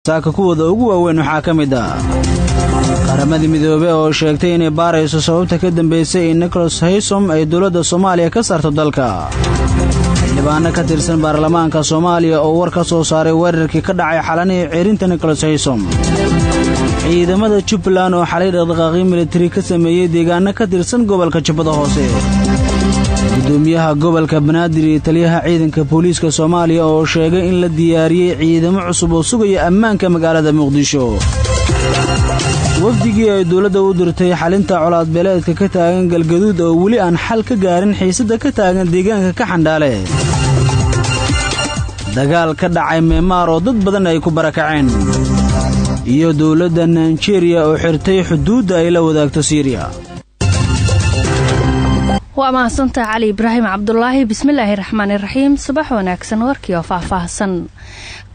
Saaka kuwooda ugu waaweyn waxaa ka mid ah Qaramada Midoobey oo sheegtay inay baarayso sababta ka dambeysay in Nicholas Haysom ay dowladda Soomaaliya ka saarto dalka. Xildhibaano ka tirsan baarlamaanka Soomaaliya oo war ka soo saaray weerarkii ka dhacay Xalanihii ceerinta Nicholas Haysom. Ciidamada Jubbaland oo xalay dhaqdhaqaaqyo militari ka sameeyey deegaano ka tirsan gobolka Jubbada Hoose. Gudoomiyaha gobolka Banaadir iyo taliyaha ciidanka booliiska Soomaaliya oo sheegay in la diyaariyey ciidamo cusub oo sugaya ammaanka magaalada Muqdisho. Wafdigii ay dowladda u dirtay xalinta colaadbeeleedka ka taagan Galgaduud oo weli aan xal ka gaarin xiisadda ka taagan deegaanka ka Xandhaale. Dagaal ka dhacay Meemaar oo dad badan ay ku barakaceen. Iyo dowladda Nigeria oo xirtay xuduudda ay la wadaagto Siiriya. Waa mahadsantaha, Cali Ibraahim Cabdulaahi. Bismillaahi raxmaani raxiim. Subax wanaagsan. Warkii oo faahfaahsan.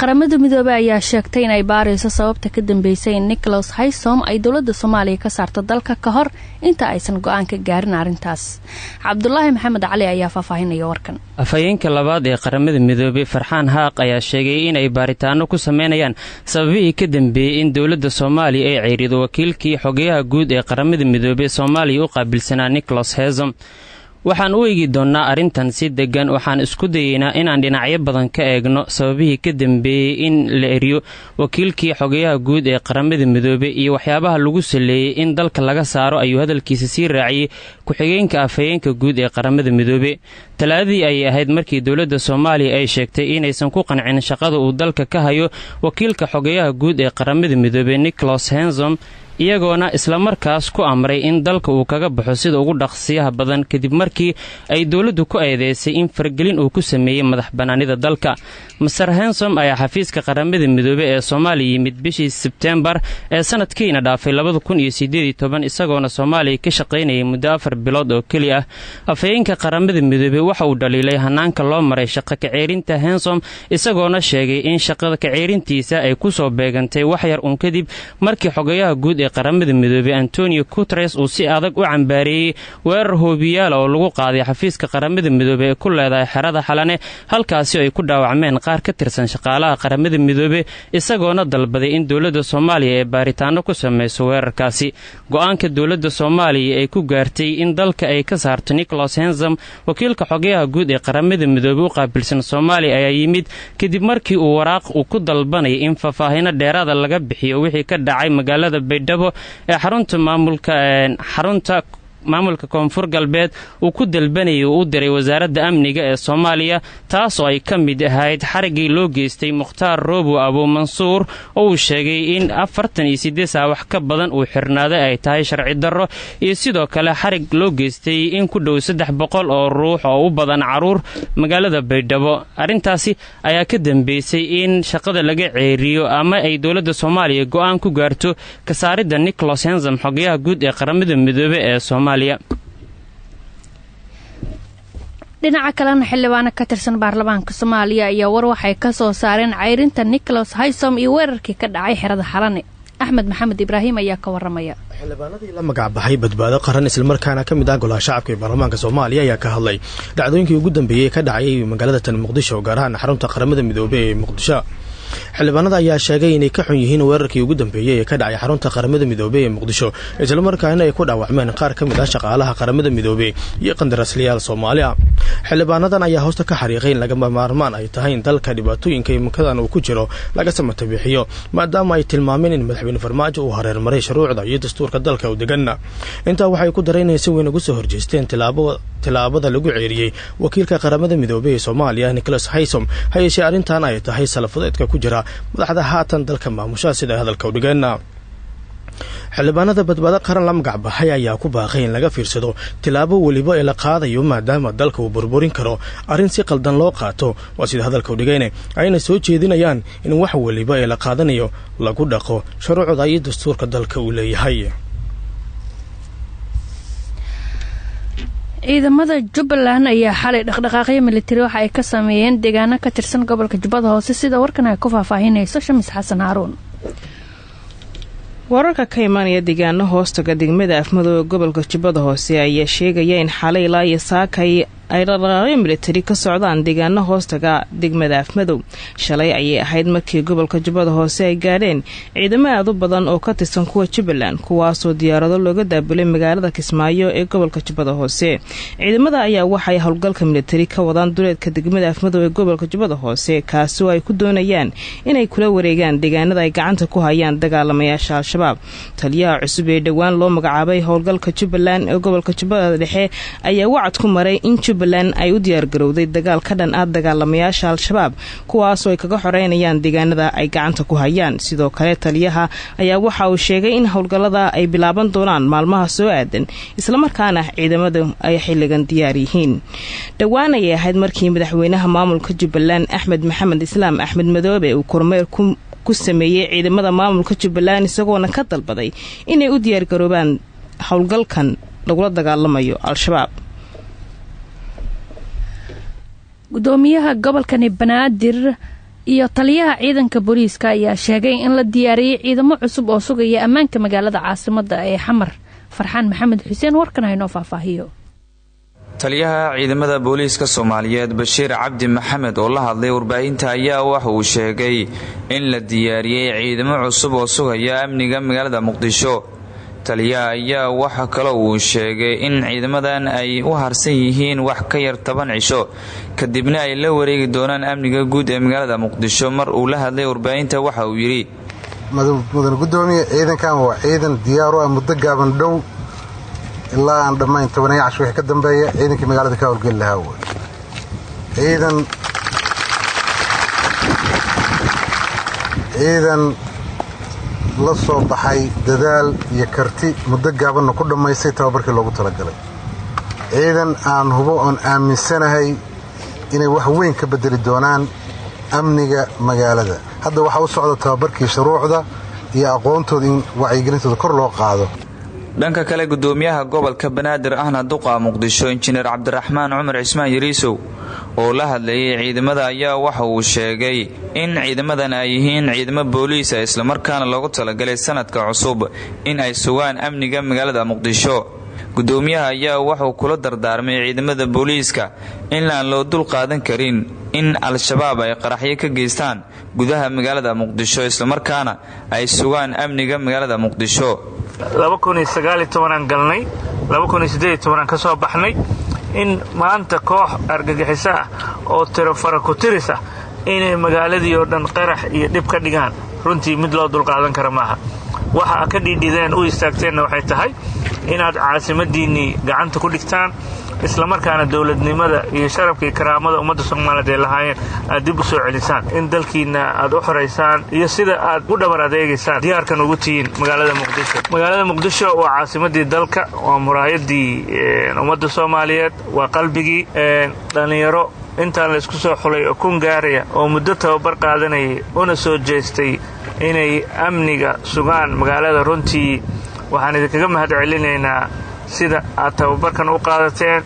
Qaramada Midoobey ayaa sheegtay inay baarayso sababta ka dambeysay in Nicholas Haysom ay dowlada Soomaaliya ka saarto dalka ka hor inta aysan go-aan ka gaarin arrintaas. Cabdulaahi Maxamed Cali ayaa faahfaahinaya warkan. Afhayeenka labaad ee Qaramada Midoobey, Farxaan Haaq, ayaa sheegay inay baaritaano ku sameynayaan sababihii ka dambeeyey in dowladda Soomaaliya ay ceyrido wakiilkii xogayaha guud ee Qaramada Midoobey Soomaaliya u qaabilsanaa, Nicholas Haysom. "Waxaan u eegi doonnaa arrintan si deggan. Waxaan isku dayeynaa inaan dhinacyo badan ka eegno sababihii ka dambeeyey in la eriyo wakiilkii xogayaha guud ee Qaramada Midoobey iyo waxyaabaha lagu saleeyey in dalka laga saaro," ayuu hadalkiisa sii raaciyey ku-xigeenka afhayeenka guud ee Qaramada Midoobey. Talaadadii ayay ahayd markii dowladda Soomaaliya ay sheegtay inaysan ku qancin shaqada uu dalka ka hayo wakiilka xogayaha guud ee Qaramada Midoobey, Nicholas Haysom, iyagoona islamarkaas ku amray in dalka uu kaga baxo sida ugu dhaqsiyaha badan, kadib markii ay dowladdu ku eedeysay in faragelin uu ku sameeyey madax bannaanida dalka. Mister Haysom ayaa xafiiska Qaramada Midoobey ee Soomaaliya yimid bishii Sebteembar ee sanadkiina dhaafay 2018, isagoona Soomaaliya ka shaqaynayay muddo 4 bilood oo keli ah. Afhayeenka Qaramada Midoobey waxa uu dhaliilay hanaanka loo maray shaqo kaceerinta Haysom, isagoona sheegay in shaqada kaceerintiisa ay kusoo beegantay wax yar uun kadib markii xogayaha guud ee Qaramada Midoobey, Antonio Guteres, uu si adag u cambaareeyey weerar hoobiyaala oo lagu qaaday xafiiska Qaramada Midoobey ee ku leedahay xerada Xalane, halkaasi ay ku dhaawacmeen qaar ka tirsan shaqaalaha Qaramada Midoobey, isagoona dalbaday in dowladda Soomaaliya ee baaritaano ku sameyso weerarkaasi. Go-aanka dowladda Soomaaliya ay ku gaartay in dalka ay ka saarto Nicholas Haysom, wakiilka xogayaha guud ee Qaramada Midoobey u qaabilsan Soomaaliya, ayaa yimid kadib markii uu waraaq uu ku dalbanayay in faahfaahino dheeraada laga bixiyo wixii ka dhacay magaalada Baydhabo ee xarunta maamulka Koonfur Galbeed uu ku dalbanayay uu u diray wasaaradda amniga ee Soomaaliya, taas oo ay ka mid ahayd xariggii loo geystay Mukhtaar Roobo Abuumansuur, oo uu sheegay in 48 saa wax ka badan uu xirnaaday ay tahay sharci darro, iyo sidoo kale xarig loo geystay in ku dhow 300 oo ruux oo u badan caruur magaalada Baydhabo. Arrintaasi ayaa ka dambeysay in shaqada laga ceeriyo ama ay dowladda Soomaaliya go-aan ku gaarto ka saaridda Nicholas Haysom, xogayaha guud ee Qaramada Midoobey ee Soomaaliya. Dhinaca kalena, xildhibaano ka tirsan baarlamaanka Soomaaliya ayaa war waxay ka soo saareen ceyrinta Nicholas Haysom iyo weerarkii ka dhacay xerada Xalane. Axmed Maxamed Ibraahim ayaa ka waramaya. Xildhibaanadii la magacbaxay Badbaado Qaran, islamarkaana ka mid ah golaha shacabka ee baarlamaanka Soomaaliya, ayaa ka hadlay dhacdooyinkii ugu dambeeyey ee ka dhacay magaalada tan Muqdisho, gaar ahaan xarunta Qaramada Midoobey ee Muqdisho. Xildhibaanada ayaa sheegay inay ka xun yihiin weerarkii ugu dambeeyey ee ka dhacay xarunta Qaramada Midoobey ee Muqdisho, islamarkaana ay ku dhaawacmeen qaar ka mid ah shaqaalaha Qaramada Midoobey iyo qandaraaslayaal Soomaali ah. Xildhibaanadan ayaa hoosta ka xariiqay in lagama maarmaan ay tahay in dalka dhibaatooyinka imikadan uu ku jiro laga samata bixiyo, maadaama ay tilmaameen in Madaxweyne Farmaajo uu hareermaray shuruucda iyo dastuurka dalka u degan. Intaa waxay ku dareen inay si weyn ugu soo horjeesteen tilaabada lagu ceeriyey wakiilka Qaramada Midoobey ee Soomaaliya, Nicholas Haysom, ha yeeshee arrintan ay tahay salafudeedka ku jira madaxda haatan dalka maamusha, sida hadalka u dhigeen. Xildhibaanada Badbaado Qaran la magac baxay ayaa ku baaqay in laga fiirsado tilaabo weliba ee la qaadayo, maadaama dalka uu burburin karo arrin si qaldan loo qaato, waa sida hadalka u dhigayne, ayna soo jeedinayaan in wax weliba ee la qaadanayo lagu dhaqo shuruucda iyo dastuurka dalka uu leeyahay. Ciidamada Jubbaland ayaa xalay dhaqdhaqaaqyo militari waxa ay ka sameeyeen deegaano ka tirsan gobolka Jubbada Hoose, sida warkan ay ku faahfaahinayso Shamis Xasan Haaruun. Wararka ka imaanaya deegaano hoostaga degmada Afmadow ee gobolka Jubbada Hoose ayaa sheegaya in xalay ilaa iyo saakay ay dhaqdhaqaaqyo militari ka socdaan deegaano hoostaga degmada Afmadow. Shalay ayay ahayd markii gobolka Jubbada Hoose ay gaadheen ciidamo aad u badan oo ka tirsan kuwa Jubbaland, kuwaasoo diyaarado looga daabulay magaalada Kismaayo ee gobolka Jubbada Hoose. Ciidamada ayaa waxay howlgalka militari ka wadaan duleedka degmada Afmadow ee gobolka Jubbada Hoose, kaasi oo ay ku doonayaan inay kula wareegaan deegaanada ay gacanta ku hayaan dagaalamayaasha Al-Shabaab. Taliyaha cusub ee dhowaan loo magacaabay howlgalka Jubbaland ee gobolka Jubbada Dhexe ayaa wacad ku maray in Jubbaland ay u diyaargarowday dagaal ka dhan ah dagaalamayaasha Al-Shabaab, kuwaasoo ay kaga xoreynayaan deegaanada ay gacanta ku hayaan. Sidoo kale taliyaha ayaa waxa uu sheegay in howlgallada ay bilaaban doonaan maalmaha soo aadan, islamarkaana ciidamadu ay xilligan diyaar yihiin. Dhowaan ayay ahayd markii madaxweynaha maamulka Jubbaland Axmed Maxamed Islaam Axmed Madoobe uu kormeer ku sameeyey ciidamada maamulka Jubbaland, isagoona ka dalbaday inay u diyaargaroobaan howlgalkan lagula dagaalamayo Al-Shabaab. Gudoomiyaha gobolkani Banaadir iyo taliyaha ciidanka booliiska ayaa sheegay in la diyaariyey ciidamo cusub oo sugaya ammaanka magaalada caasimada ee Xamar. Farxaan Maxamed Xuseen warkan haynoo faahfaahiyo. Taliyaha ciidamada booliiska Soomaaliyeed Bashiir Cabdi Maxamed oo la hadlay warbaahinta ayaa waxa uu sheegay in la diyaariyey ciidamo cusub oo sugaya amniga magaalada Muqdisho. Taliyaha ayaa waxa kale uu sheegay in ciidamadan ay u harsan yihiin wax ka yar 10 cisho, kadibna ay la wareegi doonaan amniga guud ee magaalada Muqdisho. Mar uu la hadlay warbaahinta waxa uu yidhi: Mudan gudoomiye, ciidankan waa ciidan diyaar u ah muddo gaaban dhow ilaa aan dhammayn 10 wixii ka dambeeya ciidankii magaalada ka howlgeli lahaa wey. Ciidan la soo baxay dadaal iyo karti, muddo gaabanna ku dhammaystay tababarkii loogu talagalay. Ciidan aan hubo oon aaminsanahay inay wax weyn ka bedeli doonaan amniga magaalada. Hadda waxaa u socda tababarkii shuruucda iyo aqoontooda in wacyigelintooda kor loo qaado. Dhanka kale, gudoomiyaha gobolka Banaadir ahna duqa Muqdisho Injineer Cabdiraxmaan Cumar Cismaan Yariisow oo la hadlayay ciidamada ayaa waxa uu sheegay in ciidamadan ay yihiin ciidamo booliis ah, islamarkaana loogu talagalay sanadka cusub in ay sugaan amniga magaalada Muqdisho. Gudoomiyaha ayaa wuxuu kula dardaarmay ciidamada booliiska in aan loo dul qaadan karin in Al-Shabaab ay qaraxyo ka geystaan gudaha magaalada Muqdisho, islamarkaana ay sugaan amniga magaalada Muqdisho. 2019 galnay, 2018 ka soo baxnay, in maanta koox argagixiso ah oo tiro fara ku tiris ah inay magaaladii oo dhan qarax iyo dhib ka dhigaan, runtii mid loo dulqaadan kara maaha. Waxa ka dhiidhideen u istaagteenna waxay tahay inaad caasimadiinnii gacanta ku dhigtaan, islamarkaana dowladnimada iyo sharafka iyo karaamada ummadda Soomaaliyeed ay lahaayeen aad dib u soo celisaan, in dalkiinna aad u xoraysaan iyo sida aad u dhabar adeegaysaan diyaarkan ugu tihiin magaalada Muqdisho. Magaalada Muqdisho waa caasimadii dalka, waa muraayadii ummadda Soomaaliyeed, waa qalbigii. Dhallinyaro intaan la isku soo xulay oo 1000 gaaraya oo muddo tababar qaadanayay una soo jeestay inay amniga sugaan magaalada, runtii waxaan idinkaga mahad celinaynaa sida aad tababarkan u qaadateen.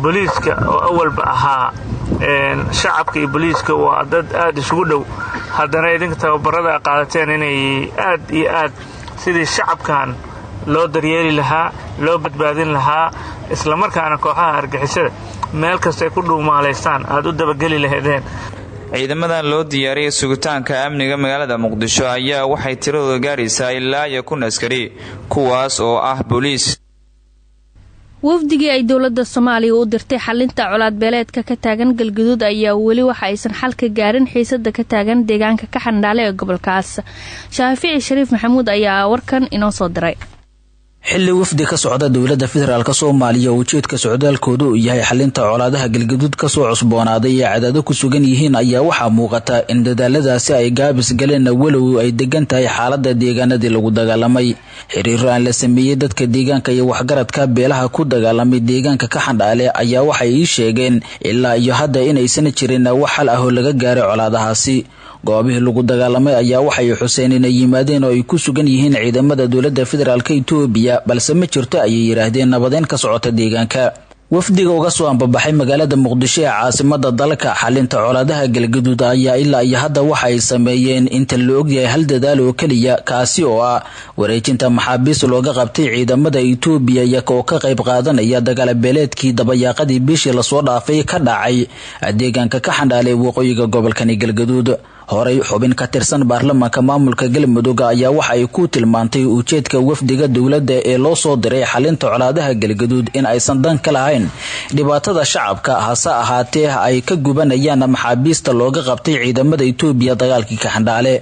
Booliiska oo awalba ahaa shacabka iyo booliiska waa dad aad isugu dhow, haddana idinka tababarada aad qaadateen inay aad iyo aad sidii shacabkan loo daryeeli lahaa, loo badbaadin lahaa, islamarkaana kooxaha argixisada meel kasta ay ku dhuumaalaystaan aad u dabageli lahaydeen. Ciidamadan loo diyaariyay sugitaanka amniga magaalada Muqdisho ayaa waxay tiradooda gaaraysaa ilaa iyo 1000 askari, kuwaas oo ah booliis. Wafdigii ay dowladda Soomaaliya u dirtay xalinta colaad beeleedka ka taagan Galguduud ayaa weli waxa aysan xal ka gaarin xiisada ka taagan deegaanka ka Xandhaale ee gobolkaas. Shaafici Shariif Maxamuud ayaa warkan inoo soo diray. Xilli wafdi ka socda dowladda federaalk Soomaaliya ujeedka socdaalkoodu uu yahay xalinta colaadaha Galgaduud kasoo cusboonaaday ee Cadaado ku sugan yihiin ayaa waxaa muuqata in dadaaladaasi ay gaabis galeen, walow ay degan tahay xaalada deegaanadii lagu dagaalamay. Xiriiro aan la sameeyey dadka deegaanka iyo waxgaradka beelaha ku dagaalamay deegaanka ka Xandhaale ayaa waxay ii sheegeen ilaa iyo hadda inaysan jirin wax xal ah oo laga gaaray colaadahaasi. Goobihii lagu dagaalamay ayaa waxay xuseen inay yimaadeen oo ay ku sugan yihiin ciidamada dowladda federaalk Itoobiya, balse ma jirto ayay yidhaahdeen nabadeyn ka socota deegaanka. Wafdiga uga soo ambabaxay magaalada Muqdisho ee caasimada dalka xalinta colaadaha Galgaduud ayaa ilaa iyo hadda waxa ay sameeyeen inta la ogyahay hal dadaal oo keliya, kaasi oo ah wareejinta maxaabiis looga qabtay ciidamada Itoobiya iyaga oo ka qayb qaadanaya dagaalabeeleedkii dabayaaqadii bishii lasoo dhaafay ka dhacay deegaanka ka xandhaalay waqooyiga gobolkani Galgaduud. Horey xubin ka tirsan baarlamaanka maamulka Galmudug ayaa waxa ay ku tilmaantay ujeedka wafdiga dowladda ee loo soo diray xalinta colaadaha Galgaduud in aysan dan ka lahayn dhibaatada shacabka, hase ahaatee ay ka gubanayaan maxaabiista looga qabtay ciidamada Itoobiya dagaalkii Kaxandhaale.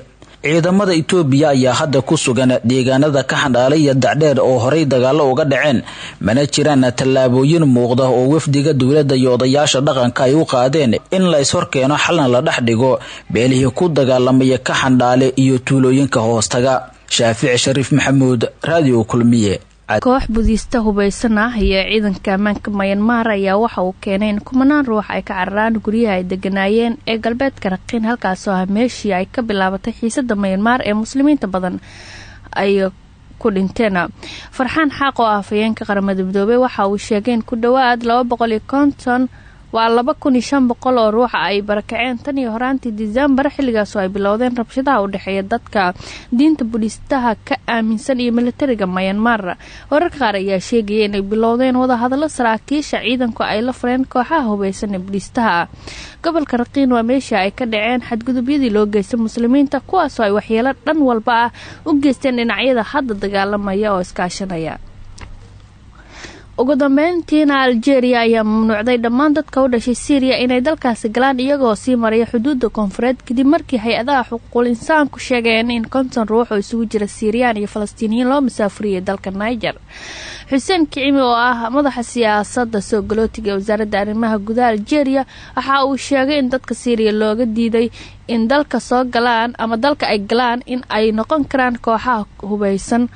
Ciidamada Itoobiya ayaa hadda ku sugan deegaanada ka xandhaalay iyo Dacdheer oo horey dagaalo uga dhaceen, mana jiraan tallaabooyin muuqda oo wafdiga dowladda iyo odayaasha dhaqanka ay u qaadeen in la ishorkeeno xalna la dhex dhigo beelihii ku dagaalamaya ka xandhaale iyo tuulooyinka hoostaga. Shaafici Shariif Maxamuud, Raadiyo Kulmiye. Koox budiista hubaysan ah iyo ciidanka ammaanka Mayanmar ayaa waxa uu keenay in kumanaan ruux ay ka cararaan guryaha ay deganaayeen ee galbeedka Raqiin, halkaasoo ah meeshii ay ka bilaabatay xiisada Mayanmar ee muslimiinta badan ay ku dhinteen. Farxaan Xaaq oo ah afhayeenka Qaramada Midoobey waxa uu sheegay in ku dhawaad 250 waa 2500 oo ruuxa ay barakaceen tan iyo horaantii Disembar, xilligaasoo ay bilowdeen rabshadaha u dhexeeya dadka diinta budiistaha ka aaminsan iyo militariga Mayanmar. Wararka qaar ayaa sheegaya inay bilowdeen wadahadallo saraakiisha ciidanku ay la fureen kooxaha hubeysan ee budiistaha. Gobolka Raqiin waa meesha ay ka dhaceen xadgudubyadii loo geystay muslimiinta, kuwaasoo ay waxyeelo dhan walba ah u geysteen dhinacyada hadda dagaalamaya oo iskaashanaya. Ugu dambeyntiina, Algeria ayaa mamnuucday dhammaan dadka u dhashay Syriya inay dalkaasi galaan iyagoo sii maraya xuduudda koonfureed, kadib markii hay-adaha xuquuqul insaanku sheegeen in 50 ruux oo isugu jira Siiriyaan iyo Falastiiniyiin loo masaafuriyay dalka Niger. Xuseen Kicimi oo ah madaxa siyaasadda soo galootiga ee wasaaradda arrimaha gudaha Algeria waxa uu sheegay in dadka Syriya looga diiday in dalka soo galaan ama dalka ay galaan in ay noqon karaan kooxaha hubeysan.